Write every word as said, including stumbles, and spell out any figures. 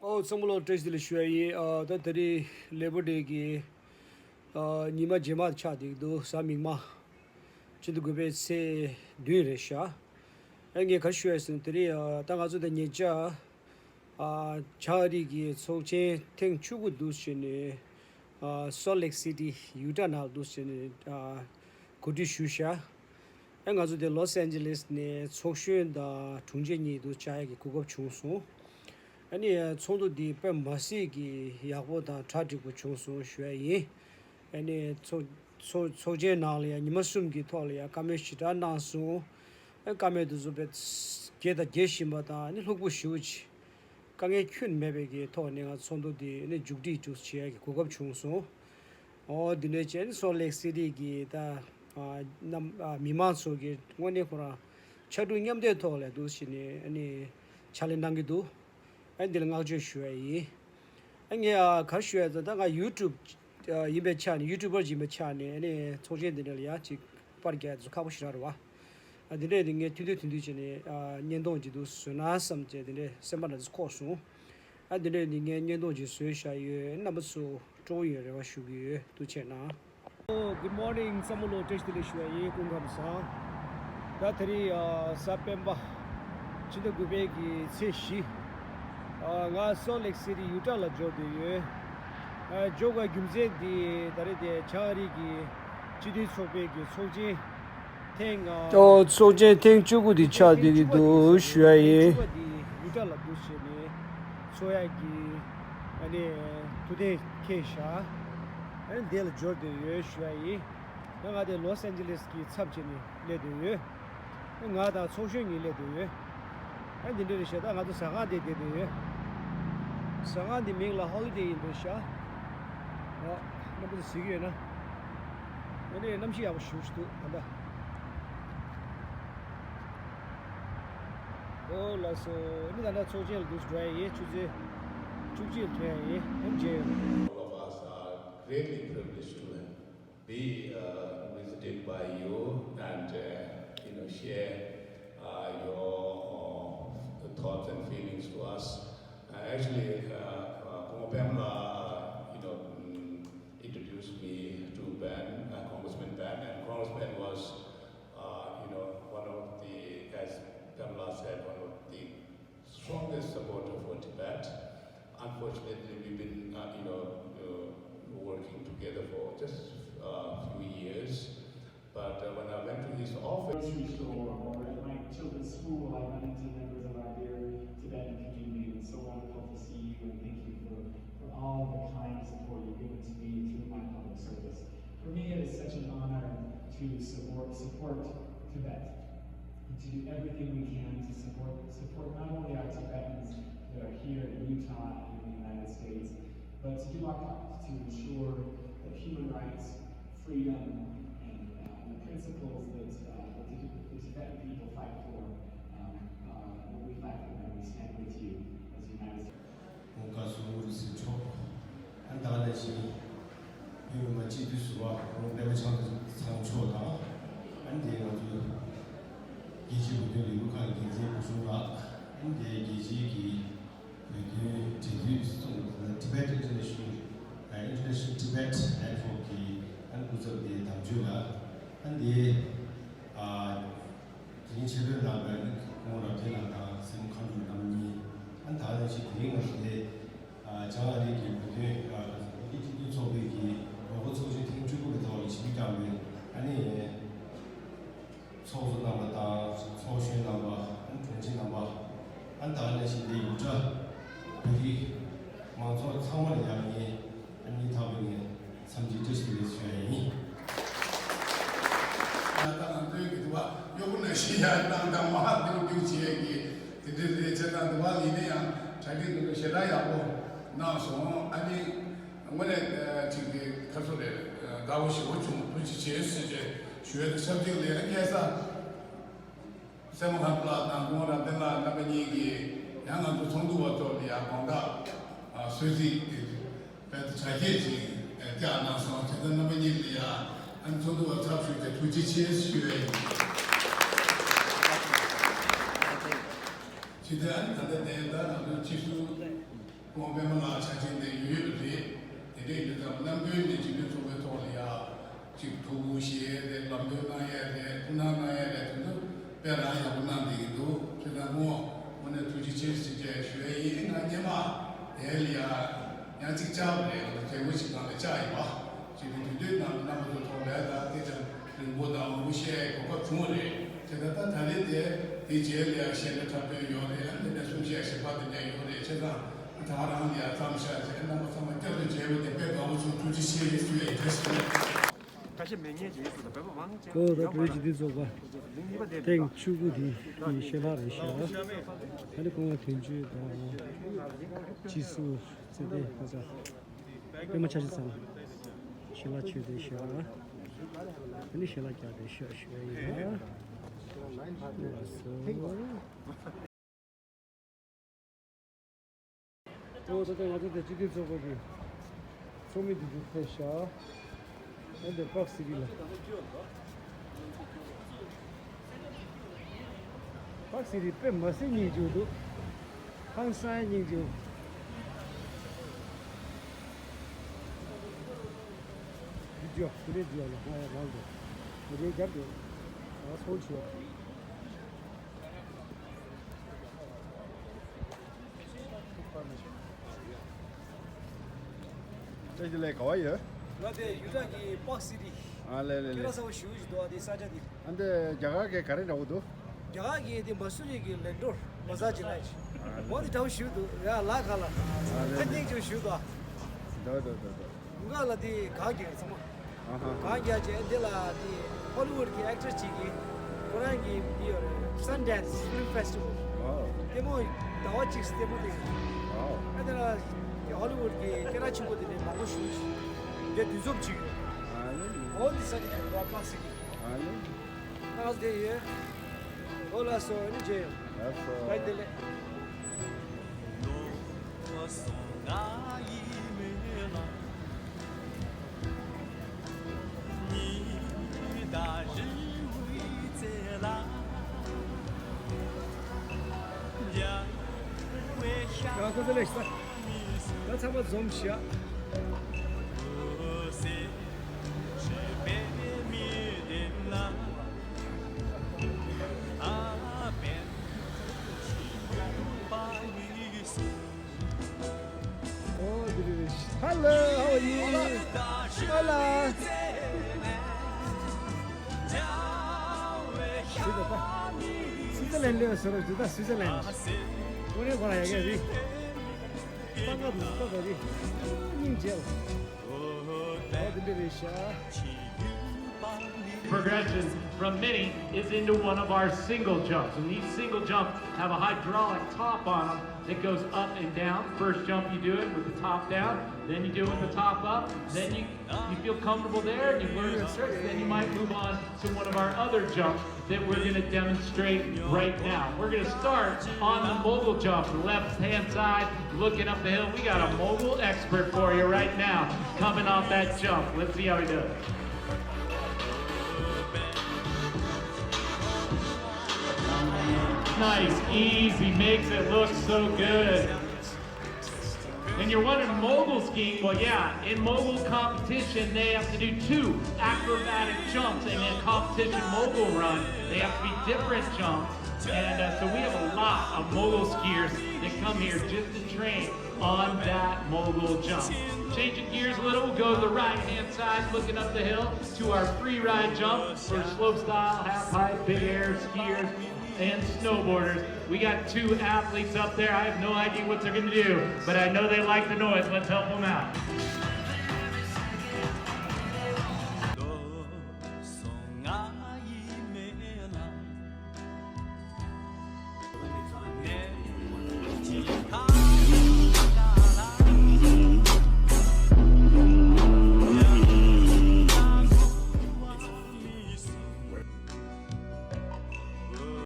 ཨོ་ཚང་མ་ལ་བཀྲ་ཤིས་བདེ་ལེགས་ཞུ་ཡ་ཡིན། ཨ་ད་དེ་རིང་Labor Day་གི་ཨ་ཉི་མ་རྗེས་མ་ཆགས་བསྡད་ཀྱི་འདུག་གཟའ་མིག་དམར། ཕྱི་ཟླ་དགུ་པའི་ཚེས་བདུན་རེད་ཤག་ཨ་ངས་ག་རེ་ཞུ་ཡ་ཟེར་ན། དེ་རིང་ཨ་ད་ང་ཚོ་ད་ཉེ་ཆར་ཨ་བྱང་ཨ་རི་གི་ཚོགས་ཆེན་ཐེངས་བཅུ་དགུ་འདུག་བྱས་ནས་ཨ་Salt Lake City་Utah་ནང་འདུག་བྱས་ནས་ཨ་གོ་སྒྲིག་ཞུས་ཤག་ཨ་ང་ཚོ་དེ་Los Angeles་ནས་ཚོགས་གཞོན་དང་དྲུང་ཆེ་གཉིས་དུ་བཅར་ཡག་གི་གོ་སྐབས་བྱུང་སོང་། ཨ་ནི་ཚོགས་འདུ་འདི་དཔེ་མ་སྲིད་ཀྱི་ཡག་པོ་དང་གྲ་འགྲིག་པོ་བྱུང་སོང་ཞུ་ཡ་ཡིན། ཨ་ནི་ཚོགས་ཚོགས་ཚོགས་ཆེན་ནང་ལ་ཡང་ཉི་མ་གསུམ་གྱི་ཐོག་ལ་ཡང་བཀའ་མོལ་ཞེ་དྲག་གནང་སོང་། ཨ་བཀའ་མོལ་དེ་ཚོ་དཔེ་དགྱེས་དང་དགྱེས་བཞིན་པ་དང་ཨ་ནི་ལྷུག་པོ་ཞེ་པོ་ཅིག་དཀའ་ངལ་ཁྱོན་མེད་པའི་གི་ཐོག་ནས་ང་ཚོགས་འདུ་འདི་ནི་མཇུག་སྒྲིལ་མཇུག་བྱེད་ཡ་གི་གོ་སྐབས་བྱུང་སོང་། ཨོ་འདི་འདྲའི་བྱས་ནས་Salt Lake City་གི་ད་ཨ་རྣམ་ཨ་མི་མང་ཚོ་གི་དངོས་གནས་ཁོ་རང་ཕྱར་གྲུ་མཉམ་འདེགས་ཐོག་ལ་འདུག་བྱས་ནས་ཨ་ནི་ཕྱག་ལས་གནང་གི་འདུག་ཨ་འདི་ལ་བསྔགས་བརྗོད་ཞུ་ཡ་ཡིན། ཨ་ངས་ཨ་ག་རེ་ཞུ་ཡ་ཟེར་ན། ད་ང་YouTube་ཨ་ཡིན་པའི་ཆ་ནས་YouTuber་ཡིན་པའི་ཆ་ནས་ཨ་ནི་ཚོགས་ཆེན་འདི་འདྲ་ལ་ཡ་ཅིག་པར་རྒྱག་ཡ་དེ་ཚོ་ཁག་པོ་ཞེ་དྲག་རེད་བ། ཨ་འདི་འདྲས་ནི་ངས་ཐུང་ཐུང་ཐུང་ཐུང་བྱས་ནས་ཨ་བརྙན་ཐུང་ཅིག་འདུག་བཟོས་ན་བསམ་བྱས་དེ་འདྲས་སེམས་པ་ནང་དུ་འཁོར་སོང་། ཨ་འདི་འདྲས་ནི་ངས་བརྙན་ཐུང་ཅིག་བཟོས་བཞག་ཡོད། རྣམ་པ་ཚོ་སྤྲོ་པོ་ཡོད་རེ་བ་ཞུ་གི་ཡོད། ཐུགས་རྗེ་གནང་། Good morning. བསམ་བློ་བཀྲ་ཤིས་བདེ་ལེགས་ཞུ་བ་ཡིན། སྐུ་ཁམས་བཟང་། ད་དེ་རིང་ཨ་གཟའ་སྤེན་པ་ཕྱི་ཟླ་དགུ་པའི་གི་ཚེས་བཞི། ཨ་ང་Salt Lake City་Utah་ལ་འབྱོར་བསྡད་ཡོད། ཨ་འབྱོར་བའི་རྒྱུ་མཚན་འདི་ད་རེས་དེ་བྱང་ཨ་རི་གི་སྤྱི་མཐུན་ཚོགས་པའི་གི་ཚོགས་ཆེན་ཐེངས་ལྔ། ཨོ་ཚོགས་ཆེན་ཐེངས་བཅུ་དགུ་དེ་ཆགས་བསྡད་ཀྱི་འདུག་ཞུ་ཡ་ཡིན། བཅུ་པ་འདི་Utah་ལ་འདུག་བྱས་ནས་ཚོགས་ཡ་གི་ཨ་ནི་ཐུགས་གཏན་འཁེལ་བཞག་ཨ་ནི་དེ་ལ་འབྱོར་བསྡད་ཡོད་ཞུ་ཡ་ཡིན། ད་ང་དེ་Los Angeles་གི་ཚབ་བྱས་ནས་སླེབས་བསྡད་ཡོད། ང་དང་ཚོགས་གཞོན་གཉིས་སླེབས་བསྡད་ཡོད། ཨ་འདི་འདྲ་རེད་ཤག་ད་ང་ཚོ་ཟ་ཁང་དེ་བསྡད་བསྡད་ཡོད། ཟ་ཁང་དེ་མིང་ལ་Holiday་ཡིན་འདུག་ཤག་ཨ་རྣམ་པ་ཚོ་གཟིགས་ཡོད་ན། ཨ་ནི་གནམ་གཤིས་ཡག་པོ་ཞེ་པོ་ཞིག་འདུག་ད་ལྟ། ཨོ་ལགས་སོ། ཨ་ནི་ད་ལྟ་ཚོགས་ཆེན་ལ་འདུག་འགྲོ་ཡ་ཡིན། ཆུ་ཚོད་བཅུ་གཅིག་ལ་ཐོན་ཡ་ཡིན། ཨ་མཇལ་ཡོང་། All of us are greatly privileged to have be uh, visited by you and uh, you know share uh, your uh, thoughts and feelings to us. Uh, actually, uh, uh, Congo Pamela, uh, you know, mm, introduced me to Ben, uh, Congressman Ben, and Congressman was, uh, you know, one of the, as Pamela said, one of the strongest supporter for Tibet. Unfortunately, we've been, uh, you know, uh, working together for just a few years. But uh, when I went to his office, grocery store or at my children's school, I run into members of our dear Tibetan community. And it's so wonderful to see you, and thank you for, for all the kind support you've given to me through my public service. For me, it is such an honor to support, support Tibet. To do everything we can to support, support not only our Tibetans that are here in Utah and in the United States, but to do our part to ensure that human rights, freedom, and, uh, and the principles that, uh, that the, the Tibetan people fight for, um, uh, that we fight for them. We stand with you as United States. ཁོང་བཀའ་ཟུར་རིགས་སུ་ཆོག་ཨན་ད་ནས་ཤིང་ཡུལ་མི་མང་སྤྱི་འཐུས་ཟུར་པ་ཁོང་པད་མ་ཚང་ཚང་མཆོག་དང་། ཨན་དེ་ང་ཚོའི་རྒྱལ་སྤྱིའི་བོད་དོན་ལས་འགུལ་ཁང་གི་འགན་འཛིན་བུ་ཆུང་ལགས། ཨན་དེ་རྒྱལ་སྤྱིའི་གི་བོད་དོན་འབྲེལ་མཐུད་ཚོགས་པ་Tibet International International Tibet Network གི་ཨན་སྐུ་ཚབ་དེ་དམ་ཆོས་ལགས། ཨན་དེ་ཨ། དེ་རིང་ཆེད་ཕེབས་གནང་བའི་ཁོང་རབ་རྒྱས་ལགས་དང་སྲས་མོ་མཁའ་འགྲོ་རྣམ་གཉིས། ཨ་ད་ནང་བཞིན་དེ་རིང་ང་ཚོ་དེ་བྱང་ཨ་རི་གི་བོད་དོན་ཨ་སྤྱི་འཐུས་ཚོགས་པའི་གི་ལོ་འཁོར་ཚོགས་ཆེན་ཐེངས་བཅུ་དགུ་པའི་ཐོག་ལ་ཞིབ་འཇུག་བཏང་བའི་ཨ་ནི་ཚོགས་གཙོ་རྣམ་པ་དང་ཚོགས་གཞོན་རྣམ་པ། ཨ་དྲུང་ཆེ་རྣམ་པ། ཨ་ད་ནང་བཞིན་དེ་ཡུ་ཊ་བོད་རིགས་མང་ཚོགས་ཚང་མ་ལ་ཡང་ངས་ཨ་སྙིང་ཐག་པ་ནས་འཚམས་འདྲི་བཀྲ་ཤིས་བདེ་ལེགས་ཞུ་ཡ་ཡིན། ད་ང་ཚོའི་གི་དུ་བ་གཡོག་པོ་ནང་བཞིན་ཡར་བཏང་དང་མར་རྒྱུག་རྒྱུག་བྱེད་ཀྱི་དེ་འདྲ་རེད། བྱས་ཙང་དུ་བ་ཡིན་ན་ཡང་གྲ་སྒྲིག་འདི་ཚོ་ཞེ་དྲག་ཡག་པོ་གནང་སོང་། ཨ་ནི་དངོས་གནས་ཅིག་གི་ཁ་སོ་རེད། དགའ་བོ་ཞེ་པོ་བྱུང་། ཐུགས་རྗེ་ཆེ་ཟེར་བྱས་ཞུ་ཡ་དང་ཆབས་ཅིག་ལ་ཡང་ཁ་སང་སྲས་མོ་མཁའ་འགྲོ་ལགས་དང་ཁོང་རབ་བརྟན་ལགས་རྣམ་པ་གཉིས་ཀྱིས་ཡང་ང་ཚོ་ཚོགས་འདུ་བ་ཚོ་ལ་ཡང་དགོངས་དག་གསོལ་ཚིགས་དཔེ་དེ་གྲ་རྒྱས་ཅིག་བསྐྱངས་གནང་སོང་། དེ་ཚོ་རྣམ་པ་གཉིས་ལ་ཡང་ཚོགས་འདུ་བ་ཚབ་ཞུས་ཏེ་ཐུགས་རྗེ་ཆེ་ཞུ་ཡ་ཡིན། ཇི་ལྟར་ད་ལྟ་དེ་ལྟར་ང་ཚོ་སྤྱི་ཟུར་ སྐུ་ངོ་པད་མ་ལགས་ཆ་རྐྱེན་དེ་ཡོད་ཡོད་པ་རེད། དེ་འདྲ་ཡིན་དུས་ཙམ་རྣམ་ཀུན་ནས་སྤྱི་མཐུན་ཚོགས་པའི་ཐོག་ལ་ཡ་ཅིག་ཐུགས་ཁུར་བཞེས་རེད། ལམ་སྟོན་གནང་ཡས་རེད། ཐུགས་སྣང་གནང་ཡས་རེད། དེ་ཚོ་དཔེ་རང་ཡག་པོ་གནང་བསྡད་ཀྱི་འདུག་བྱས་ཙང་སྐུ་ངོ་དངོས་གནས་ཐུགས་རྗེ་ཆེ་ཞེས་བྱས་ཞུ་ཡས་ཡིན། ང་སྔོན་མ་དེ་ལ་ཡ་ཡང་ཅིག་བཅར་བ་རེད། ང་ཚོ་གྲོས་མོལ་ཞིག་གནང་ནས་བཅར་ཡིན་པ། བྱས་ཏེ་དུས་ཚོད་ནང་རྣམ་པ་ཚོ་ཐོག་ལ་ད་སྐད་ཆ་རིང་པོ་དང་མང་པོ་བཤད་གོ་སྐབས་བྱུང་བ་རེད། བྱས་ཙང་ད་ད་རེས་དེ་དེའི་རྗེས་ལ་ཡང་བཤད་ན་འཁྲབ་སྟོན་ཡོད་རེད། ཨ་ནི་དེ་ནས་གསུང་བཤད་ཞིབ་ཕྲ་དེ་འདྲ་ཡོད་རེད། བྱས་ཙང་ད་རང་ལ་ཡང་མཚམས་བཞག་བྱས་རྣམ་པ་ཚང་མ་བསྐྱར་དུ་མཇལ་བ་དེ་དཔེ་དགའ་པོ་བྱུང་། ཐུགས་རྗེ་ཆེ་ཞུ་ཡས་ཡིན། བཀྲ་ཤིས་བདེ་ལེགས། ཁ་ཤས་མེད་ངེས་ཀྱི་ཡིན་ཟེར་ན་བོད་པ་མང་ཆེ་ཁོ་ད་ཡོད་པ་བོད་རེད། སྤྱི་འཐུས་ཚོགས་པ་ལིང་གཉིས་པ་དེ་ཐེངས་བཅུ་དགུ་དེ་ཡི་ཤེས་ལྷག་རེད་ཤག་ད་ནི་སྐུ་ངོ་དོན་གཅོད་དང་སྤྱི་ཟུར་རྩེ་ལྡན་ཧ་ཅང་པད་མ་འཆར་ཅན་ཚང་ཤེས་ལྷག་ཆོས་དེ་ཤག་ད་ནི་ཤེས་ལྷག་རྒྱག་དེ་ཤག་ཞུ་ཡ་ཡིན། ལགས་སོ། ཨོ་ད་ལྟ་ང་ཚོ་དེ་སྤྱི་འཐུས་ཚོགས་པ་གི་ཚོགས་མི་དེ་ཚོ་ཕེབས་ཤག་ཨ་འདི་པག་སི་རི་ལ། པག་སི་རི་དཔེ་མི་སྲིད་སྙིང་རྗེ་འདུག་ཧང་སང་སྙིང་རྗེ། བི་ཌི་ཡོ་དེ་འདྲའི་བི་ཌི་ཡོ་ལ་ཧང་ཡ་ཧང་འདུག་དེ་འདྲའི་རྒྱབ་འདུག་ཨ་སོང་ཆེ། ཁྱེད་ཀྱི་ལས་ག་བ་ཡོད། ང་དེ་ཡུ་ཊ་གི་པག་སི་ཊི། ཨ་ལེ་ལེ་ལེ། སྐད་གྲགས་ཚ་པོ་ཞེ་པོ་ཞིག་འདུག་ཨ་དེ་ས་ཆ་དེ། ཨ་འདི་རྒྱ་གར་གྱི་ག་རེ་འདྲ་བོ་འདུག་རྒྱ་གར་གྱི་དེ་མ་སུ་རི་གི་ལེན་ཌོར་མ་ས་ཇི་ལ་ཡི་འོ་དེ་འདྲ་བོ་ཞིག་འདུག་ཡ་ལ་ག་ལ། ཨ་ལེ་ཨ་ལེ། སྙིང་རྗེ་ཞིག་འདུག་འདུག་འདུག་འདུག་འདུག་ང་ལ་དེ་ག་གི་ཚང་མ། ཨ་ཧ། གང་རྒྱ་ཆེ་འདི་ལ་དེ་ཧོ་ལི་ཝུད་ཀྱི་ཨེག་ཊར་གཅིག་གིས་ཁོ་རང་གི་དེ་ཡོད་རེད། Sundance Film Festival། ཨོ། ལྟད་མོ་ཟླ་བ་གཅིག་ལྟད་མོ་དེ། ཨོ། ཨ་དེ་ལ་ཧོ་ལི་ཝུད་ཀྱི་སྐད་གྲགས་ཆེན་པོ་དེ་འདྲའི་མང་པོ་ཞིག་དེ་འདུ་འཛོམས་བྱས་ཡོད། ཨ་ལེ། ཨོ་འདི་ས་དེ་འདྲ་པག་སི་ཊི། ཨ་ལེ། ཨ་དེ་ཡོད། ཨོ་ལགས་སོ། ཨ་ནི་མཇལ་ཡོང་། ལགས་སོ། བཀྲ་ཤིས་བདེ་ལེགས། ཡང་ཁོ་ཚོ་ལས་ཤ་ད་ཚང་མ་འཛོམས་ཤག Oh, did it? Hello, how are you? Hola. Switzerland le soro juda Switzerland. Ore kora ya ge ri. Panga du ko ri. Ni je. Oh, did it? Progression from mini is into one of our single jumps. And these single jumps have a hydraulic top on them that goes up and down. First jump, you do it with the top down, then you do it with the top up, then you, you feel comfortable there and you learn the tricks, then you might move on to one of our other jumps that we're going to demonstrate right now. We're going to start on the mogul jump, the left hand side, looking up the hill. We got a mogul expert for you right now, coming off that jump. Let's see how he does. Nice, easy, makes it look so good. And you're wondering, mogul skiing? Well, yeah, in mogul competition, they have to do two acrobatic jumps, and in competition mogul run, they have to be different jumps. And uh, so we have a lot of mogul skiers that come here just to train on that mogul jump. Changing gears a little, we'll go to the right-hand side, looking up the hill to our free ride jump for slope style, half pipe, big air, skiers, and snowboarders. We got two athletes up there. I have no idea what they're going to do, but I know they like the noise. Let's help them out.